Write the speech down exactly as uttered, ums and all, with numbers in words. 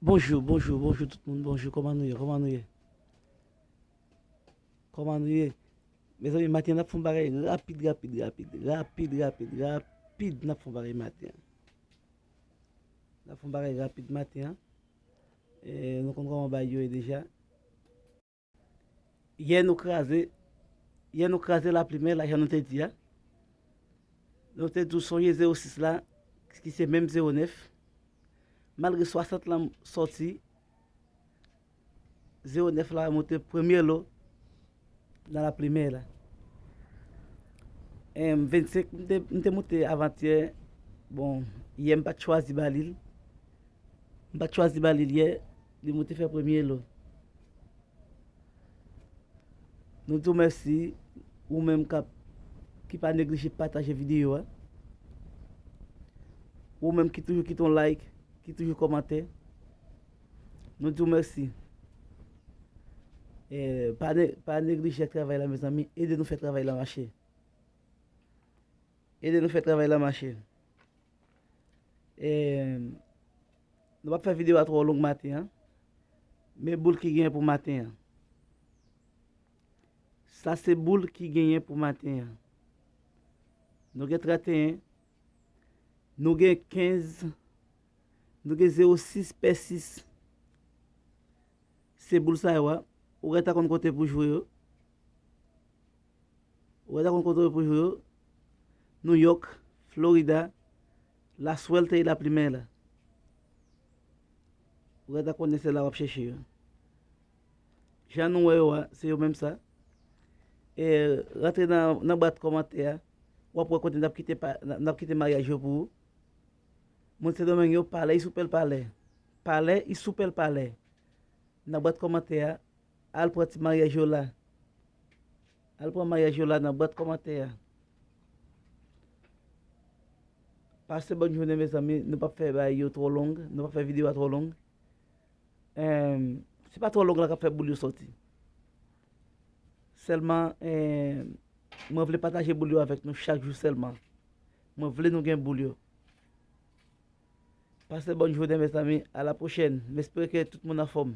Bonjou, bonjou, bonjou tout moun, bonjou, kòman nou ye, kòman nou ye? Kòman nou ye? Mezanmi, maten n ap fè yon bagay rapid, rapid, rapid, rapid, rapid, rapid, n ap fè yon bagay maten an. N ap fè yon bagay rapid maten an. E, nou konn kòman bagay yo ye deja. Yè nou kraze, yè nou kraze laplimè la, jan nou te di a. Nou te di w sonje zewo sis la, ki se menm zewo nèf. Malgre swasant lan sòti, zewo nèf la monte premye lo nan laplimè la. Em, vennsenk, m te, m te monte avantyè. Bon, yè m pa t chwazi ba li l. M pa t chwazi ba li l yè, li monte fè premye lo. Nou di w mèsi, ou menm k ap, ki pa neglije pataje videyo a. Ou menm ki toujou kite yon like, ki toujou kòmante. Nou di w mèsi. E, pa ne-, pa neglije ak travay la, mezanmi. Ede nou fè travay la mache. Ede nou fè travay la mache. E, nou p ap fè videyo a twò long maten an. Men boul ki genyen pou maten an. Sa se boul ki genyen pou maten an. Nou gen tranteyen, nou gen kenz, nou gen zewo sis, pè sis. Se boul sa yo a. Ou gentan konn kote pou jwe yo. Ou gentan konn kote pou jwe yo. Nouyòk, Florida, la suerte y la primera. Ou gentan konnen se la w ap chèche yo. Jan nou wè yo a, se yo menm sa. E, rantre nan, nan bwat kòmantè a, w ap wè kote n ap kite pa, n ap kite maryaj yo pou ou. Moun Sendomeng yo, palè, i sou pèl palè. Palè, i sou pèl palè. Nan bwat kòmantè a, al pran ti maryaj yo la. Al pran maryaj yo la nan bwat kòmantè a. Pase bòn jounen, mezanmi. Nou p ap fè bagay yo twò long. Nou p ap fè videyo a twò long. Em, se pa twò long la k ap fè boul yo sòti. Sèlman, em, mwen vle pataje boul yo avèk nou chak jou sèlman. Mwen vle nou gen boul yo. Pase bòn jounen, mezanmi. A la pwochèn. M espere ke tout moun anfòm.